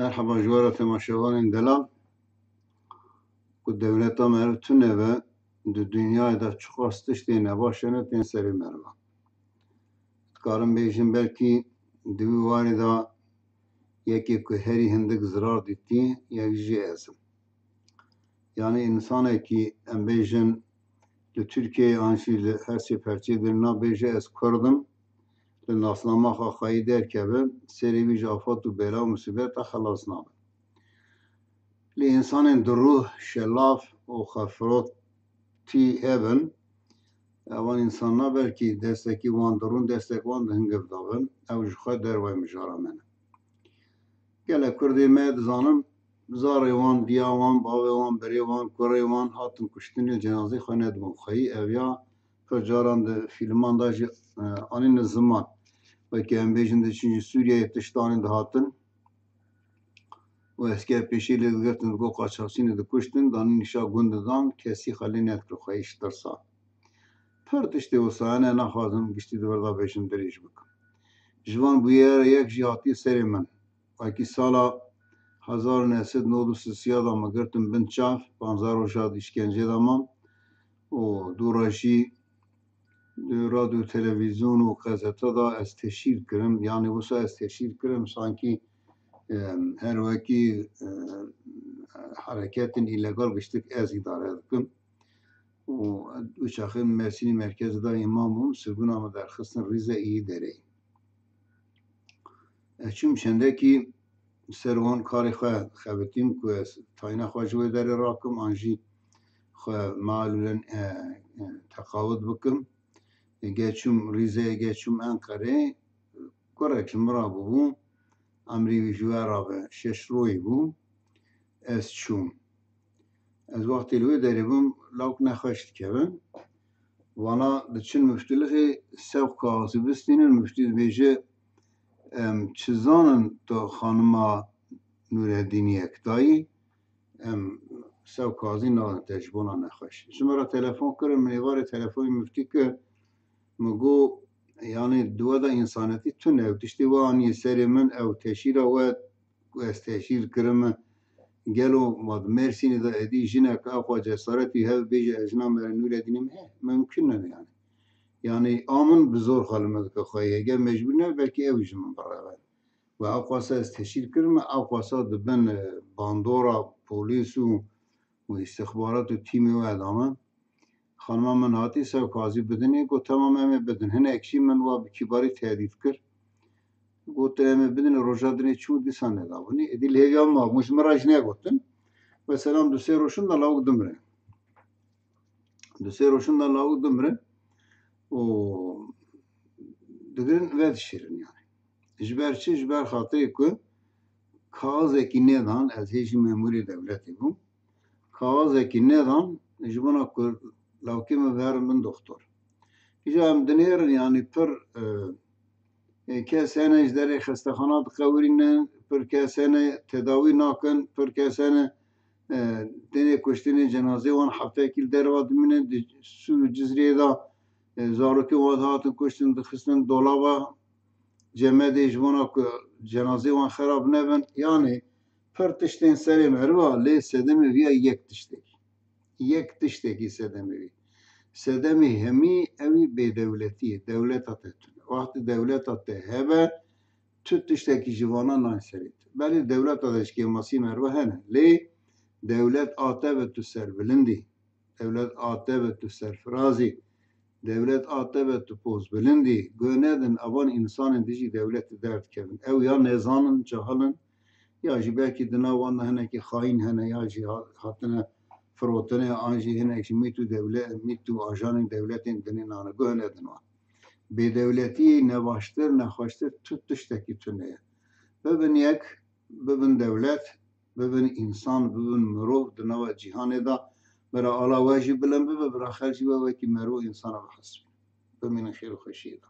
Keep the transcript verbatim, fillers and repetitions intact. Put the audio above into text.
Merhaba ji we re temaşevanên delal. Ku dewleta meriv tune be, di dinyayê de çiqas tiştê nebaş hene tên serê meriva. Dikarim bêjim belkî di wî warê de yekê ku herî hindik zirar dîtî, yek jî ez im. Yanî însanekî em bêjin li Tirkiyeyê an jî li her sê perçeyê din nabêje ez Kurd im, li nasnamaxa xweyî derkeve, serê wî ji afat û bela û musîbeta xelas nabe. Lê însanên dirûh, şelaf û xwefirotî hebin, evan însan na belkî destekî wan dirûn, destek wan di hingiv de bin, ew ji xwe dervayê mijara me ne. Gelek Kurdê me dizanim, zarê wan, diya wan, bavê wan, birê wan, kurê wan hatin kuştinê, cenazê xwe nedibûn xweyî. Ev ya pir caran di fîlman de jî, e, anîne ziman. Wekî em bêjin diçin ji Sûriyeyê tiştanê dihatin. Û esker pêşî lê digirtin, digot qaçaxçî ne, dikuştin, danî nîşa gund didan, kesî xwe lê nedikir xweyî ji tirsa. Pir tiştê wisa hene, naxwazim giştî di vir de bêjim, dirêj bikim. Ji van bûyera yek jî hatiye serê min. Wekî sala hezar û neh sed û nod û sisiya de me girtin bin çav, panzdeh roja di îşkencê de mam û dû re jî di radyo, televîzyon û qezete de ez teşhîr kirim. Yanî wisa ez teşhîr kirim, sankî, em, her wekî, em, hereketên îlegal giştik ez îdare dikim. Û, û çaxê Mersînê merkezê de îmam bûm, sirgûna me derxistin Rîze î derê. Ez çûm çendekî ser wan karê xwe xebitîm ku ez tayîna xwe ji wê derê rakim, an jî xwe mealûlen, e, e, teqawit bikim. Ge çûm Rîzeyê, ge çûm Enqerê, kurek ji min re bûbû, emrî wî ji we re be, şeş royî bû, ez çûm. Ez wextê li wê derê bûm, lawik nexweş dikevin. Wana diçin miftulixê sewq kaxizî bistînin, miftî dibêje, em çi zanin tu xanima Nûreddînî Yektayî, em sewq kaxizî nadin te ji bona nexweş. Ji min re telefon kirin, min êvarê telefonê miftî kir, min got, yanî di we de însanetî tune, ew tiştê we anî serê min, ew teşîra we ku ez teşhîr kirime, gelo ma di Mêrsînê de êdî jinek ewqas cesaretî hebe bêje ez jina me re Nûredînê me? He, mimkun nebe yanî. Yanî a min bi zor xwe li min dike xweyî. Heger mecbûr nebe belkî ew ji min bireve. Û ewqasa ez teşhîr kirime, ewqasa di bin, e, bandora polîs û, û îstixbarat û tîmê we de me. Xanima min hatî sewq kaxizî bidinê, got, "Temam, em ê bidin." Hinek jî min wa bi kîbarî tehdît kir. Got, "Em ê bidin, roja dinê çû dîsa nedabûnê." Êdî li hêviya min mabûn, ji min re jî negotin. Mesela du sê roşin de lawik dimire. Du sê roşin de lawik dimire û digirin vedişêrin yanî. Ji ber çi? Ji ber xatirê ku kaxizekî nedan, ez hê jî memûrê dewletê bûm. Kaxizekî nedan, ji bona ku lawkê min verin bin doxtor. Îja em dinêrin, yanî pir, e, e, kes hene ji derê xestexana diqewirînin, pir kes hene tedawî nakin, pir kes hene, e, tenê kuştinê, cenazê wan heftekî li derva dimînin, di Sûr û Cizrê de, e, zarokên wan dihatin kuştin, dixistin dolaba cemedê ji bona ku cenazê wan xerab nebin. Yanî pir tiştên serê meriva, lê sedemê viya yek tiştekî. Yek tiştekî sedemê wî. Sedemê hemî ewî bêdewletî ye. Dewleta te tune. Wextê dewleta te hebe, tu tiştekî ji vana nayê serê te. Belê dewleta de ji kêmasî meriva hene. Lê dewlet a te be tu serbilindî. Dewlet a te be tu serfirazî. Dewlet a te be tu pozbilindî. Guh nedin, evan însanên dijî dewletê derdikevin. Ew ya nezanin, cahil in, ya jî belkî di nav wan de hinekî xayîn hene, ya jî ha-, hatine firotinê, an jî hinek ji mît û dewle-, mît û ajanên dewletên dinê nane. Guh nedin wan. Bêdewletî ne baştir, ne xweştir, tu tiştekî tune ye. Bibin yek, bibin dewlet, bibin însan, bibin mirov di nava cîhanê de. Bira ala we jî bilind bibe, bira xelk jî we wekî merov û însana bihesibînin. Bimînin xêr û xweşiyê de.